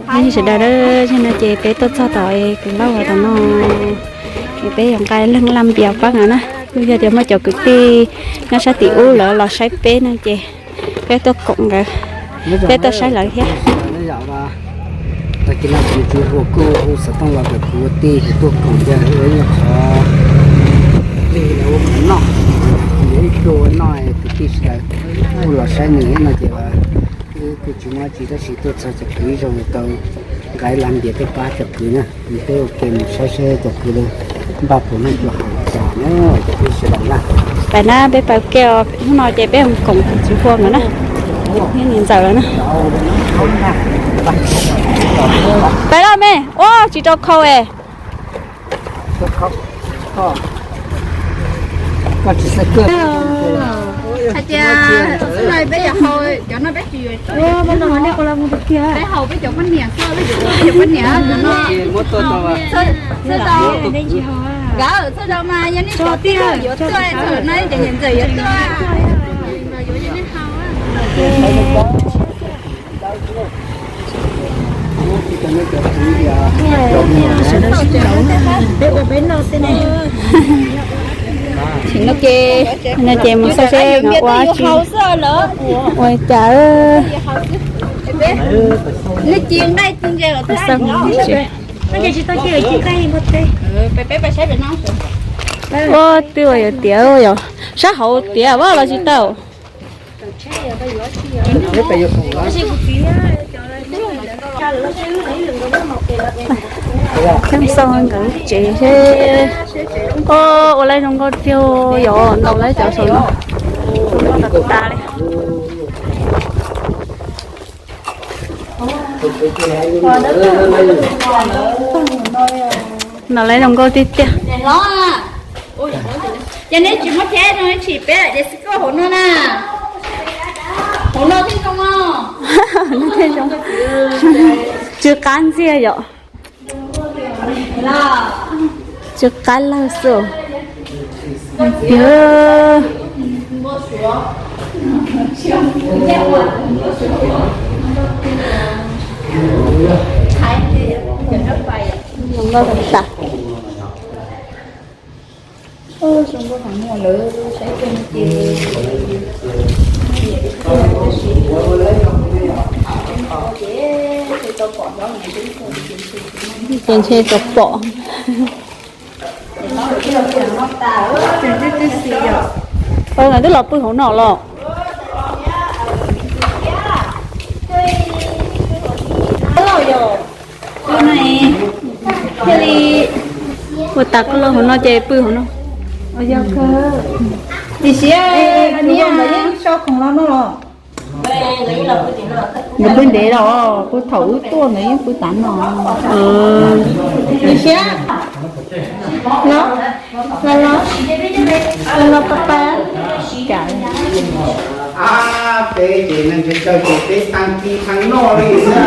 Nyob zoo sawv daws, zaum no ces peb tuaj txog tom kwv Lauj tom no, es peb yuav nqa leej laj npias pab no na. Kuj yog tias muaj cov kwv tij nyob sab tim ub lawv los saib peb no ces peb tuaj koom nkawd, peb tuaj saib lawv thiab. Tag kis no kuv tsis hu kuj hu xov tooj los kom kuv ua tij kuv tuaj koom ntag, ua ib nyuag qhov lig ua qhov noj, ib tug ua noj kwv tij sawv daws kuj los saib nws no ces wb kuj tsis muaj dab tsi tab sis tuaj txog cov kwv ib zaug tau nqa ib laj npias tuaj pab cov kwv na. Peb ua ke mus saib seb cov kwv npaj puas noj puas haus cas na cov kwv sawv daws na. Pais na peb pab ke, hnub no ces peb mus koom txiv Hua nkawd na, nws ntxawm lawm na. Pais laj me, ua tsis rau khau es. Hais tias xwb no peb cov hau cov no peb tsis yuav, peb hau peb cov poj niam xwb, peb cov poj niam cov no. Txhob tau, nkawd txhob tau mas yog nej cov tij laug yuav tuaj, txog lawm no cov niam ntxawm yuav tuaj. Sawv daws sib caum, peb ua peb noj xwb ne. Tsis no ces, no ces mus xauj seb no ua tsi, ua cas. Nej ci nqaij ci ntses los xauj. Ua twb ua yuav tiav yom, sab hauv tiav vas los tsis tau. Peb xauj nkawd tsev seb. Ua lawv zoo nkauj tiag yom, ntaus lawv cov saum no, kuj noj tas tas li. Ntaus lawv zoo nkauj tiag tiag. Ces neb tsis muab thiab no tsis peb ces xwb koj hauv no na. Hauv no thiaj zoo. Tsw qab ntxiag yom. Tsw qab lawg xwb. Nkauj tas tas. Ces ntshe tau pom. Nkawd twb los pw hauv no los. Ua tas koj los hauv no ces pw hauv no. Yog kawg. Tiam sis ntawd yeej so khoom los no los. Nws pw ntev los, pw thaum wb tuaj ntawd yeej pw tav no. Tiam sis los, los, los, los pab pab. Peb ces neeg tsawg tsawg ces peb tag kis tag noj li na.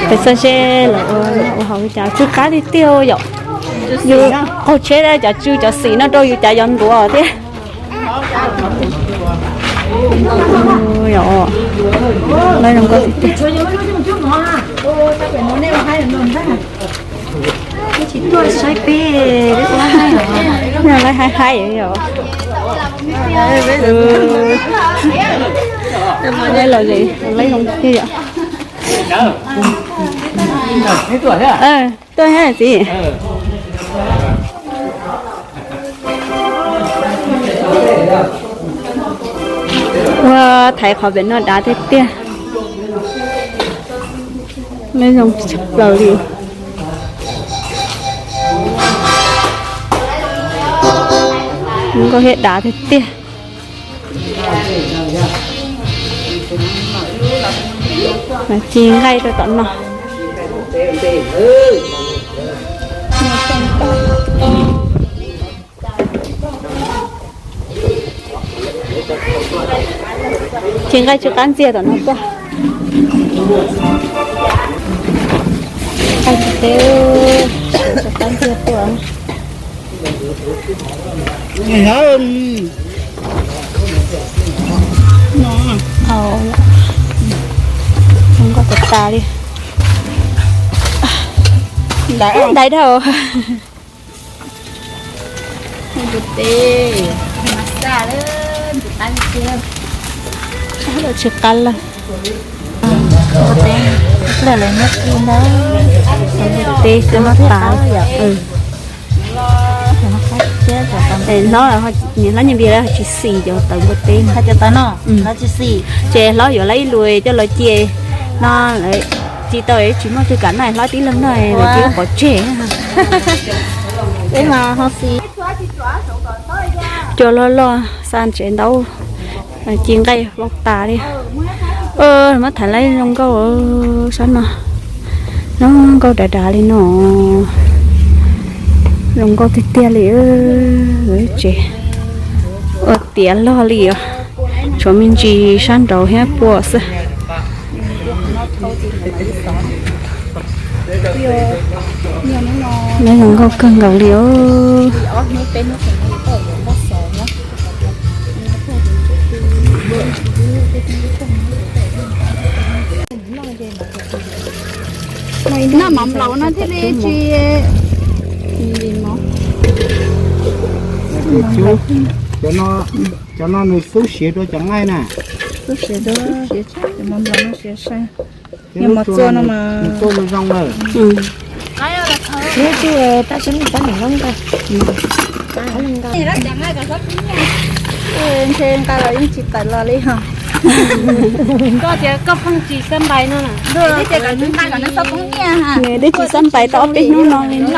Peb xauj seb lawv ua hauv cas tsw qab tiag tiag yom. Yus qaug tsheb cov tsw cov xim no rau yus cas yuav ntuav thiab. Lawv zoo nkauj tiag tiag. Tsis tuaj saib peb, peb ua haib os. Lawv haib haib yom. Lawv los lawv zoo tiag yom. Tuaj thiab txiv. Ua thaiv qhov pem no dav tiag tiag. Lawv zoo tshaj plaws li. Nkauj thiab dav tiag tiag. Ci nqaij rau tom no. Ci nqaij tsw qab ntxiag tom no tuaj. Nqaij teb tsw qab ntxiag tuaj. Nkauj tas tas li. Ntaiv dhau. Tsis qab lawm. Lawv muab kib ntawd, teb twb muab tas. Hlob, niam hlob Nyiaj Npias lawv tsis xis cov tawv npua teb no. Ces hlob yuav lawv ib lus coj los cia no, lawv ci tau tsis muaj twg kam noj, hlob tib leeg noj lawv tsis pov tseg. Cua loj loj xa ntsev ntaub, ci nqaij vau tas li. Muab thaiv lawv zoo nkauj sab no, zoo nkauj dav dav li no, zoo nkauj tiag tiag li. Tsev ua tiav log li os, tshuav me ntsis sab nraud thiab pua xwb. Nyob zoo nkauj kawg nkaus li os. Noj mov nplaum no thiaj li tsis. Cov no nws xub siav dua cov nqaij na. Xub siav dua, mov nplaum no siav sai. Yog mov txua no mas zoo zoo lawm. Ntshe nqa los yeej tsis tawm los li ho. Koj tias koj pheej tsis xab npais no. Nws twb tsis xab npais tau ob peb hnub no li. Nws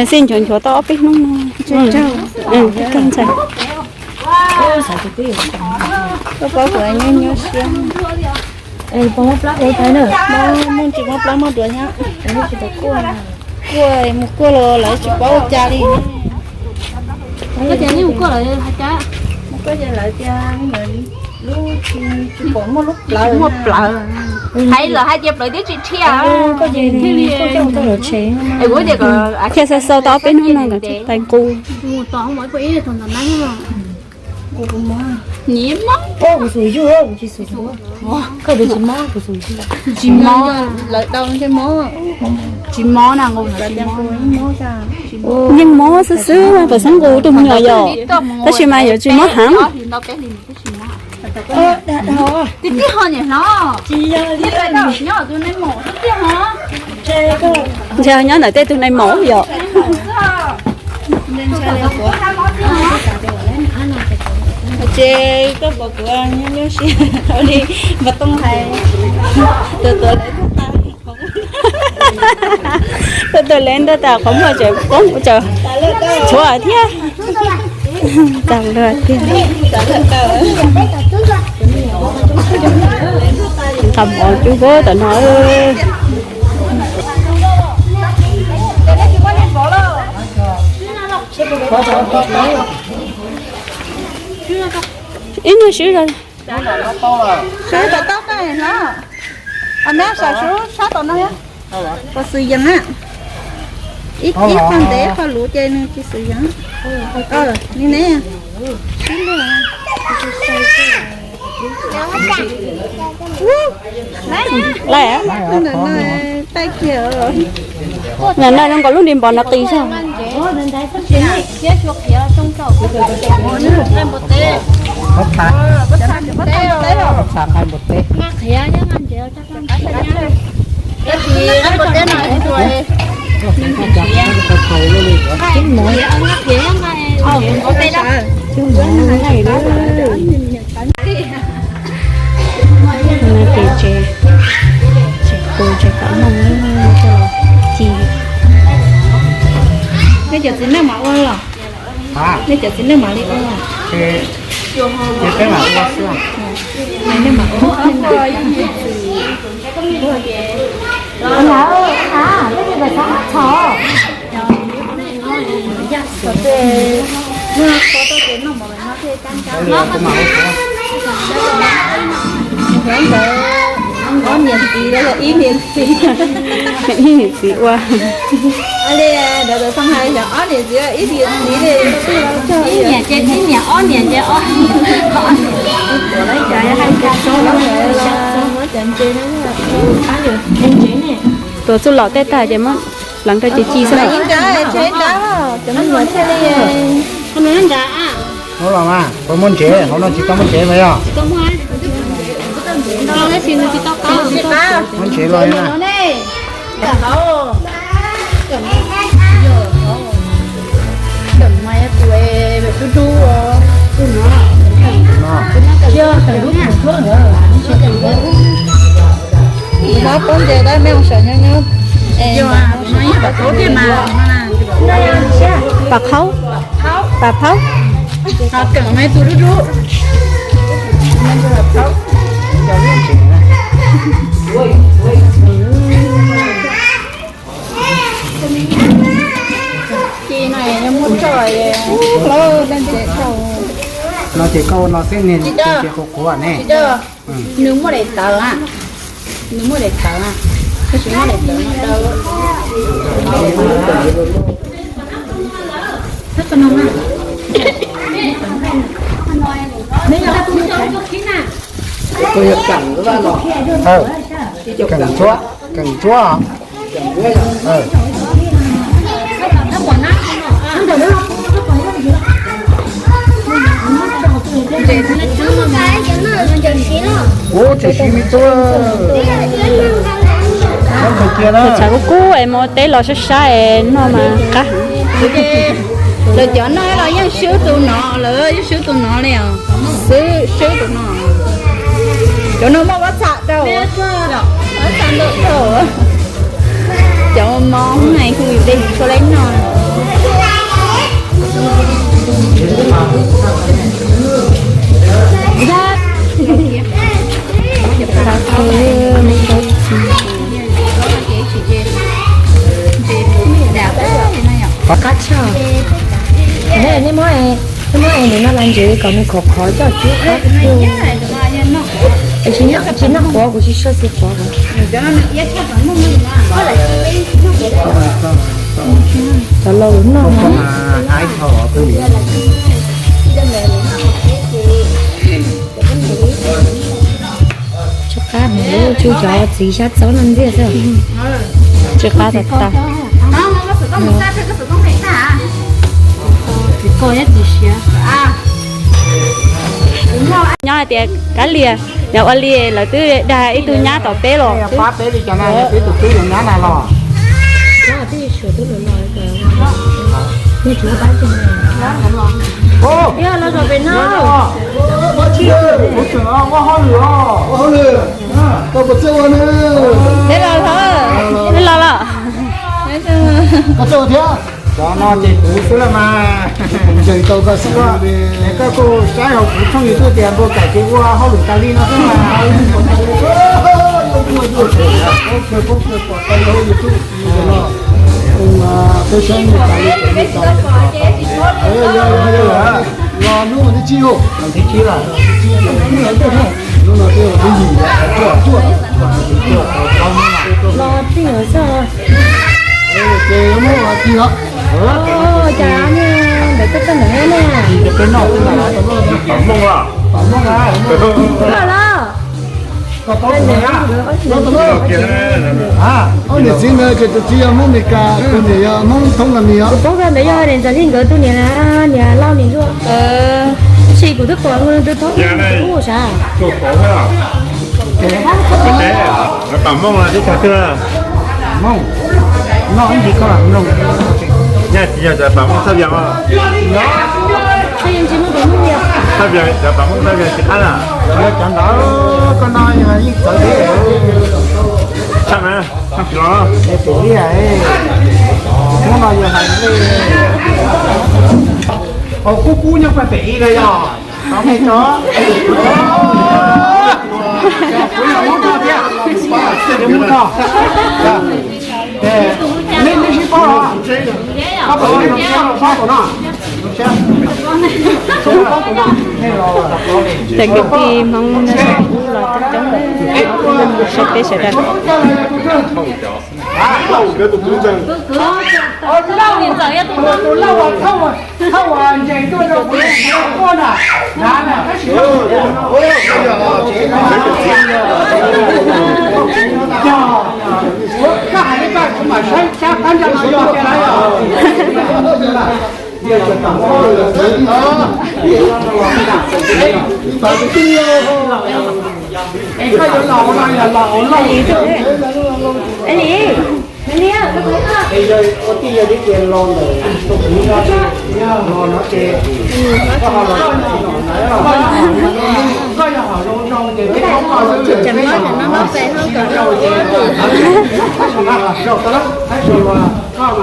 xij nchuav nchuav tau ob peb hnub no. Koj paub kuv nyuaj nyuaj siab. Muaj tsis muaj plab muaj duav thiab. Kuaj mus kuaj los lawv tsis paub ua cas li. Koj tias nej mus kuaj lawv hais cas? Mus kuaj ces lawv tias lub tsis pom muaj lub plawv. Muaj plawv. Hais lawv hais tias plawv twb tsis rhiab. Koj ces thiaj li koj coj mus rau lawv tsev. Thiaj xav xav tau ob peb hnub no nkawd thiaj tau nqus. Nyiam mob. Kuv xum yug, kuv tsis xum. Koj twb tsis mob, kuv xum yug. Tsis mob, lawv tau ntshe mob. Tsis mob na, nqus yeej mob xwb xwb, pam xeeb nqus tus me nyuam yom. Tab sis mas yuav tsis mob heev. Tib tib ho niam hlob. Ntshe nyob ntawm tej tus nai maum yom. Ces koj pom kuv nyuaj nyuaj siab li npawg Tooj hais, tus tuav lev tuaj tas, tus tuav lev tuaj tas qhov muag tseem poob tseem tshuav thiab. Tag luag tiag. Qhov mov cub huab tom no. Ib nyuag sib zog. Sab tom toj toj no, neb sab tom no, kom xwm yees na. Ib qho ntev ib qho luv ces nws tsis xwm yees. Ni ne. Lawm, no zoo nkaus lub nris npos no qis zog. Ces tsev, tsev tus tsev tom no coj los ci. Nej cov txiv neej mam ua los? Nej cov txiv neej mam li ua los? Ces peb mam ua xwb. Nej mam ua. Ib niam txiv, ib niam txiv ua. Li ntawd tau hais yog ob niam txiv ib niam txiv li. Ib niam ces ib niam, ob niam ces ob niam. Tuav txuj lom tej tag ces muab pleev rau ces ci xwb. Hauv los mas puas muaj ntsev? Hauv no tsis tau muaj ntsev mas yog. Muaj ntsev los na. Poob ntses tab me sawv nyob nyob. Pam qhaub, pam phaub. Kawm me tus dub dub. Ci no muab tso. No ces koj ua no xwb niag ces qhuav qhuav ne. Nws muaj daim tawv, nws muaj daim tawv, koj tsis muaj daim tawv no. Keem ntsuab, keem ntsuab. Ub, tseem siv me tub. Tshav kub kub es mus teb los sab sab es noj mas qab heev. Lawv cov noj los yeej swb tus no, lawv yeej swb tus no li os. Swb, swb tus no. Cov no muaj pob txha rau, pob txha ntau dhau. Cov mov hais kuj yus de yus tshuaj leb noj. Qab tshaj. Nej muab, nej muab es nws no los ntsev kom nws khov khov coj cub qab. Es tsis noj, tsis noj qhuav, kuv tsis soj txiv qhuav. Cov laus noj. Tsw qab, tsw cov txiv xyab txob no ntxiaj xwb. Tsw qab tas tas. Nyob hais tias kav liam, yog ua li lawv twb dag ib tug nyab tom peb los. Pab peb li cas na, peb tus tub yog nyab na los. Yog los pem no. Ua hauj lwm os. Ua hauj lwm. Koj puas txawj ua ne? Peb los los. Peb los los. Koj txawj ua thiab? Cov no ces kuv xwb los mas. Ntseeg tau koj xwb. Es koj kuj saib hauv kuv tshooj YouTube tias Npua Kaim ces ua hauj lwm tas li no xwb mas. Peb saib Npua Kaim li tas li. Los hnub vas thib tsib, vas thib tsib, hnub no twb vas thib yim, tuaj tuaj. Los txij lawm xwb. Ces muab vas thib os. Cas ntawm koj txoj ntawm na. Pam Hmoob, Pam Hmoob. Koj los. Ob niam txiv ntawd ces tus txiv yog Hmoob Meskas, tus niam yog Hmoob Thoob Las Mis os. Kuv paub koj ntawd yog niam Ntxawm Lig nkawd tus niam, niam Lauj niam Ntsuab. Tab sis kuv twb pom tus Thoob Las Mis ub sav. Pam Hmoob tib tug twg? Hmoob. Noj ib ntsis koj mloog. Nyaj tsis yog cov Pam Hmoob Thaj Vias os. Thaj Vias, cov Pam Hmoob Thaj Vias tsis qab na. Yog cov ntawd koj no yeej txawv thiab. Tshaj na, tshaj tsis los. Hnub no yog hais li, qub qub nyob pem ib na yog. Tau me tso. Kuv yog Hmoob Thoj thiab. Hmoob Thoj. Nej, nej sib paub los? Koj puas paub tus no? Paub tus no. Cov kwv tij Hmoob nyob sab tim ub los coob coob, saib peb sawv daws.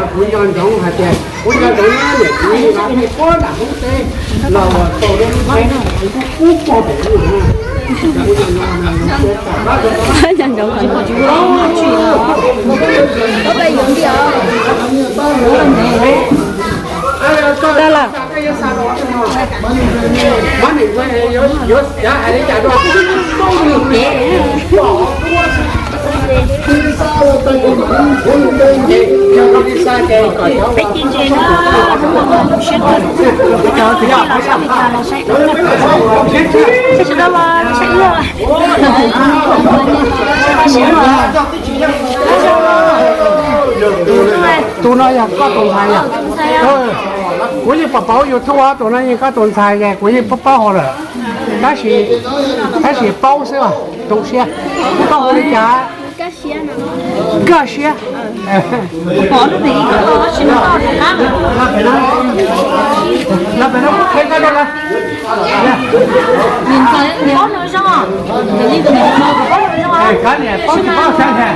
Kuv nco ntsoov hais tias kuv nco ntsoov niam txiv los puag nram Hmoob teb los tau lub teb no, kuv kub puag pem lub na. Tau lawm. Peb ci ntse no, cov kwv tij los sab Meskas los saib dua, sawv daws los saib ib zaug. Tus no yog koj tus ntxhais yom? Kuv yeej pom pom YouTube, tus no yeej koj tus ntxhais es kuv yeej paub paub hauv lawm, tab sis, tab sis paub xwb os, zoo siab. Koj hu li cas? Nkaj Siab. Koj niam paub tsis paub saib ntag.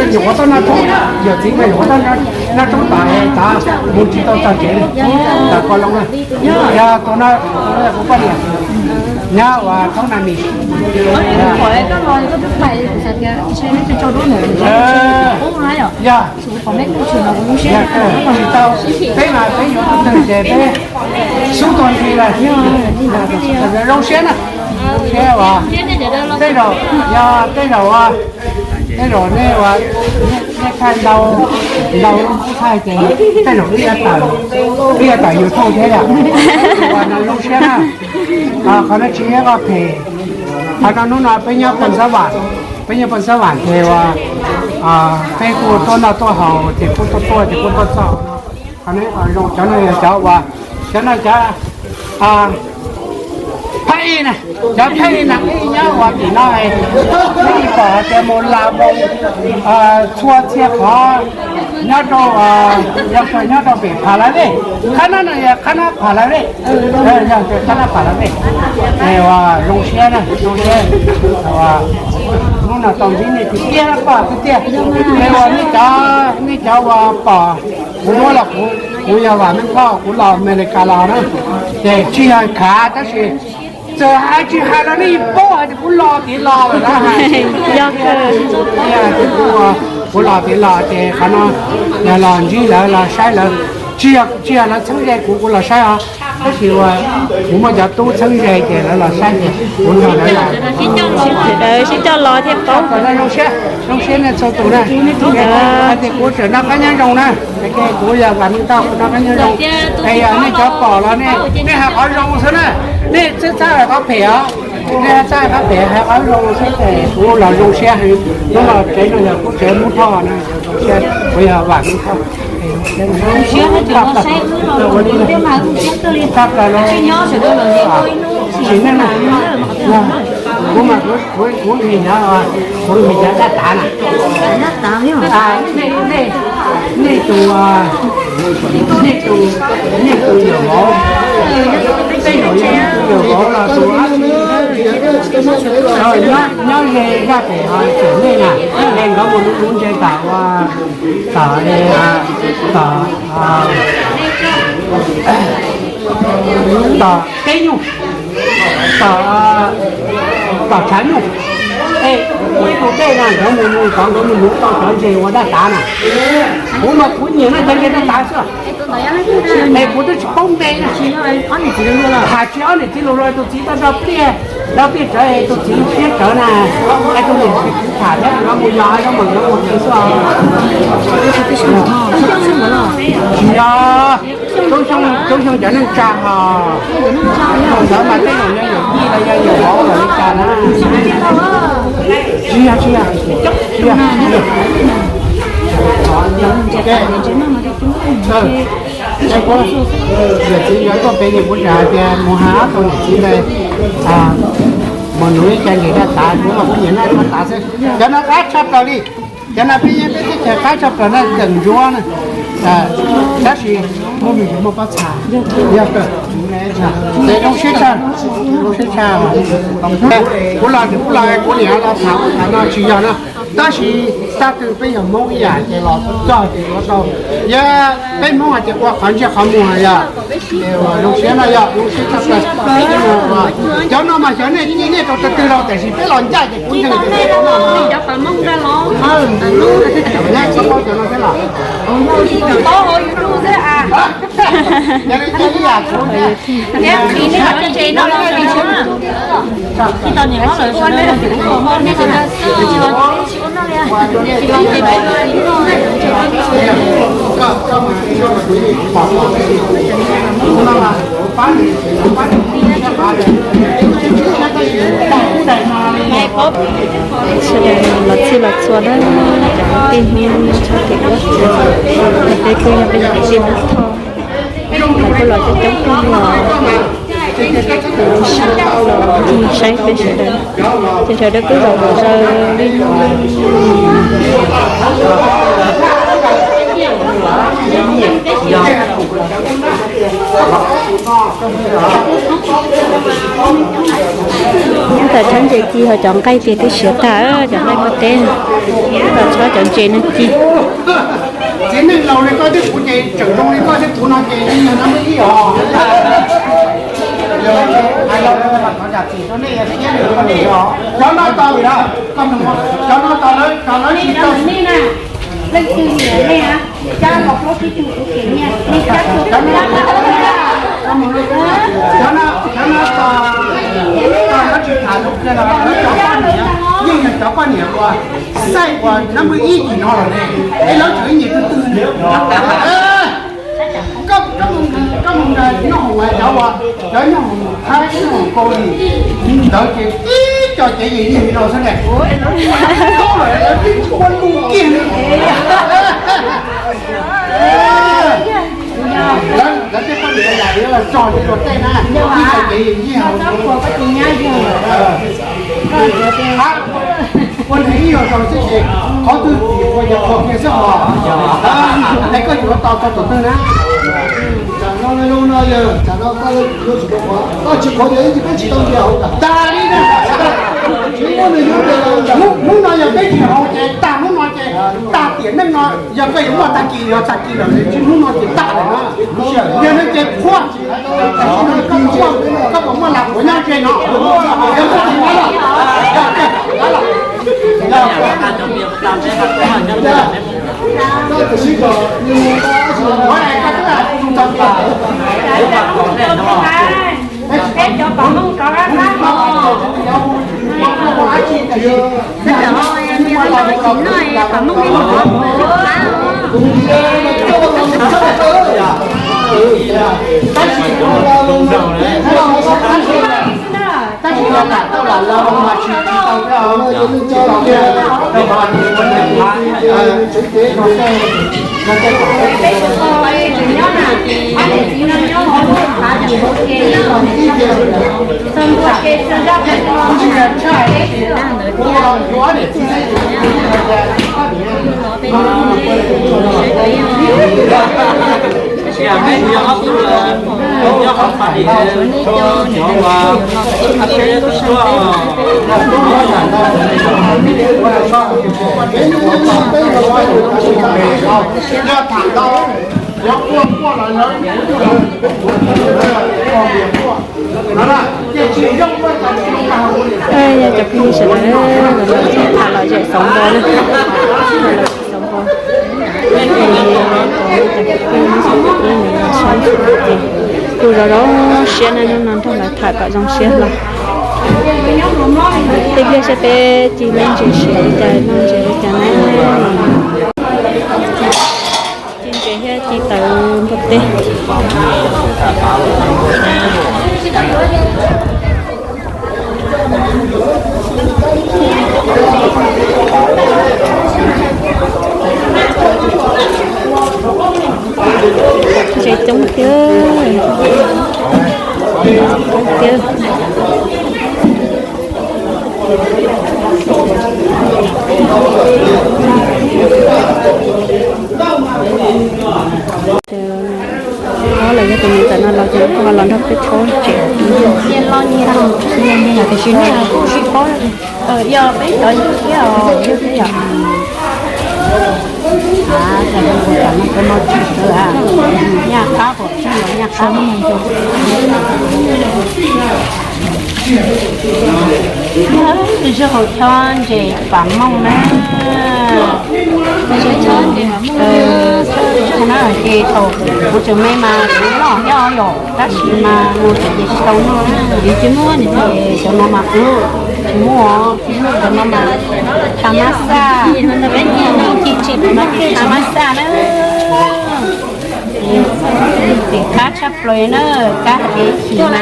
Nyuam qhuav tau noj roob, yawm txiv mas nyuam qhuav tau noj roob tod, tav mus tsis tau txog tsev li, tawm koj loo na. Yog tus no, kuv poj niam nyob uas thoob na mis. Yog, tsis tau, peb mas peb yuav tus twg ces peb xub tuag ntxhi lawm. Zoo siab na, zoo siab uas tej zaum, yog tej zaum, tej zaum nej uas nej thaij ntau, ntau lub thaij ces tej zaum wb yuav tawm YouTube thiab yom. Uas no zoo siab na. Qhov no tsis yog koj phem, qhov no hnub no peb nyob Phoos Xab Vam, peb nyob Phoos Xab Vam ces uas peb kuj tuaj noj tuaj haus ces kuj tuaj tuaj ces kuj tuaj txog no. Qhov no zoo, cov no yog cov uas, cov no cov phab ib na, cov phab ib na, ib nyob uas tim no, peb pom hais tias mus las mus txhua txhia qhov nyob rau, yog nyob rau pem Pha La Vej, qhab no no yog qhab no Pha La Vej, yog qhab no Pha La Vej. Es uas zoo siab na, zoo siab uas hnub no tau ntsib nej tiag tiag, pom tiag tiag. Es uas nej cov, nej cov uas pom kuv duab los kuv, kuv yog Vam Meej Thoj, kuv los Amelikas los na, ces tsis yog khav tab sis txawm hais tsis hais los nej yeej paub hais tias kuv los tid los lawm na. Yog tias kuv, kuv los tid los ces qhov no yog los ntsib lawv los saib lawv, tsis yog, tsis yog lawv txheeb ze kuv, kuv los saib os, tab sis uas kuv muaj cov tub txheeb ze ces lawv los saib ces kuv nrog lawv los. Sawv daws sib coj los thiaj paub. Zoo siab, zoo siab nej txhua tus na. Hais tias kuv tseem noj qab nyob zoo na. Kuv yog Vam Meej Thoj, kuv noj qab nyob zoo. Es yog nej cov pom los nej, nej hais qhov zoo xwb na, nej txhob txhawj hais qhov phem os. Nej txhob hais qhov phem, hais qhov zoo xwb ces kuv los zoo siab heev. Hnub no tsev no yog kuv tsev Hmoob Thoj na, zoo siab, kuv yog Vam Meej Thoj. Tsis ne, kuv mas kuv, kuv, kuv vim, kuv vim cov dab tav na. Nej tus, nej tus, nej tus yawm vauv, tej zaum yog nej tus yawm vauv los tus ab tsi nyob ze zaj pem ho cem nej na, es nkawd mus nuv nuv ntses tom ua, tom, tom, tom teb nyuj, tom, tom tshav nyuj. Es muaj ib tug dej na, nkawd mus, nkawd mus nuv tau cov ntses ua dab tav na. Kuv mas kuv nyiam noj cov ntses dab tav xwb. Es kuv twb tsis paub npe na. Hais tsis ob niam txiv lus los tus txiv tau do pliaj, do pliaj tsawv es tus txiv siab tsawv na. Es tus niam txiv kuv tham thiab tus no mus yog hais zoo mas zoo mus txiv xwb os. Tsis yog, tub xyoo cov neej tsa os. Thaum ntawd mas tej zaum yog yawm yij los yog yawm vauv los li cas na. Tsis yog, tsis yog, tsis yog. Niam txiv yuav tuaj pem, kuv tseem hais tias mus hais ob tug niam txiv ntawd, mus nuv ib co nqes rau tav, kuv mas kuv nyiam noj rau tav xwb. Cov no qab tshaj plaws li. Cov no peb yeej peb teb chaws qab tshaj plaws na, tseem ntsuab na. Tab sis muaj me ntsis muaj pob txha, yog kawg. Ces zoo siab tshaj, zoo siab tshaj. Kuv los, kuv los kuv niam los tham tham no tsis yog no. Tab sis tag twg peb yog Hmoob ib yam ces los txog ces yuav tau. Yog peb Hmoob hais tias ua qhov ntsej qhov muag yog. Zoo siab no yog zoo siab tshaj plaws. Cov no mas xyov nej cia nej rau tau twg los tiam sis peb los ncaj ces kuv ntseeg tias peb tau noj no. Yog li cia ib yam kuv thiab. Sawv daws los txhij los txhua na, cov kwv tij Hmoob nyob txhua tim ub, peb kuj yog peb cov kwv tij Hmoob Thoj, lawv kuj los coob coob kawg li os. Kuv saib los ncig saib peb sawv daws, ces sawv daws kuj zaum zaws li no. Nyob tas tshab ntses ci ho cov nqaij tias twb siav tag, cov nqaij pob teb, nyob tas tshab cov ntses no ci. Txiv neej laus li koj thiab kuv ces tseem zoo li koj thiab kuv no ces yeej yog nab ib os. Cov no tos, cov no tos lawv, tos lawv tsis tau. Leej twg nyiam nej, cab los plaub tsib tug kuv kem nyiaj, nej cab tug cab. Cov no, cov no tos, tos lawv tsis tham lus kiag los lawv cov poj niam, yeej yog cov poj niam uas xaij uas nab ib tim no los ne, es lawv tseem ib nyiam twg twg. Koj mus nyob hoom cov uas, cov nyob hoom Thaib, nyob hoom Kaus Lim ntawd ces ib co cev yeej li no xwb ne. Lawv tib ua lus kiag li. Lawv tej poj niam yam li tso li ua tej na, ib co cev yeej li hauv. Ua nws ib yam zoo xwb ces qhov twg tim qhuav ces qhuav kiag xwb os. Es koj yuav tos txog thaum twg na? Tsam no zoo no yawg, tsam no koj yuav tsis qhuav, koj tsis qhuav ces ib ntsis peb tsis tau ntiag hauv tas li na. Tsis muaj nws yuav, hnub no yog peb tsis haus ces tag hnub no ces tag tiam neej no. Yog koj yuav muaj tag kis yog tag kis lawm, tsis hnub no ces tag lawm na. Yog no ces qhuav, koj puas muaj lam quav nyob ze no? Peb cov pom Hmoob rov qab qab os. Peb cov niam txiv no pom Hmoob peb mus rov qab os. Tab sis yog lam tau lam los mas tsis tau thiab, tsis tau thiab, tsev kev no tej, no tej pom peb cov niam txiv no nyob hauv lub hav zoov ua ke, txog ntua ke txog zaj peb tsis yog tshaj, kuv los yuav niam txiv, yog tham tau, yog quaj quaj los lawv, yog cov phooj ywg sawv daws, tham lom zem xauv npo na, tham lom zem xauv npo. Cov phooj ywg sawv daws Zoo zoo siab na, hnub no nrog lawv tham kom zoo siab hlo. Tej pliag saib peb ci lub ntses siav li cas, lub ntses li cas na. Ci ntses thiab ci tawv npua teb. Ntses coob tiag, coob tiag. Ob lawv yog tus niam ntawm no los ces koj ho los nrog peb thaub ntses. Tiam sis nej kuj tsis paub, yog peb cov yug thiab os, yug thiab yom. Nyaj qab pom tsis los nyaj qab. Tus xyov hauv chob ntses pam mooj na. Ces thaum kuv tseem me mas kuv noj thiab os yom, tab sis mas mus tseem ces tsis tau noj na. Cov no mas kuv tsis muaj, cov no mas tha mab xaj, tha mab xaj na. Qab tshaj plaws na, qab kev chim na.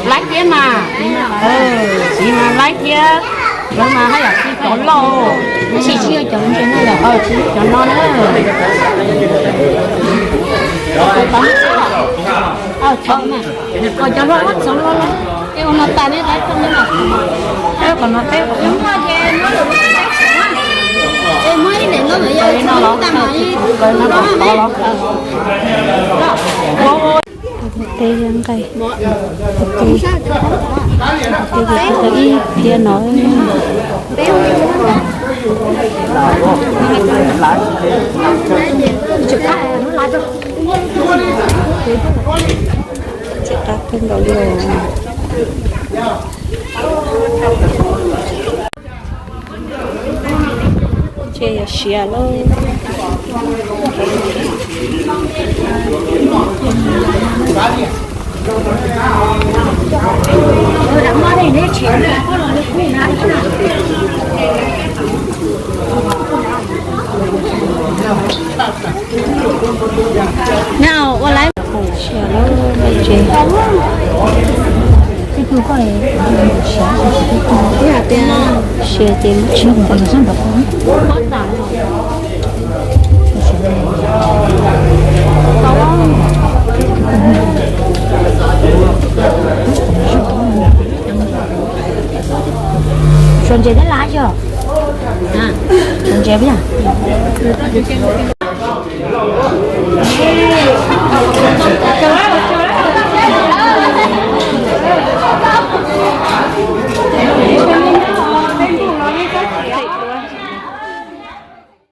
Laib thiab mas, txiv mas laib thiab, lawv mas haj yam tsis cov loj, tsis yog cov no na. Kom cov hlob muab txhoov los, es ua no tas neb laib rau neb los. Kom no teb, es muab ib daim no yog no los tas mas ib los. Teb nqaij, teb ib phiab no. Tsis qab kawg nkaus li os. Ces yog siav lauj. Neb ua laiv siav lauj, me ntses. Siav ces muab tso. Suav ntses thiab laiv yog? Suav ntses yog.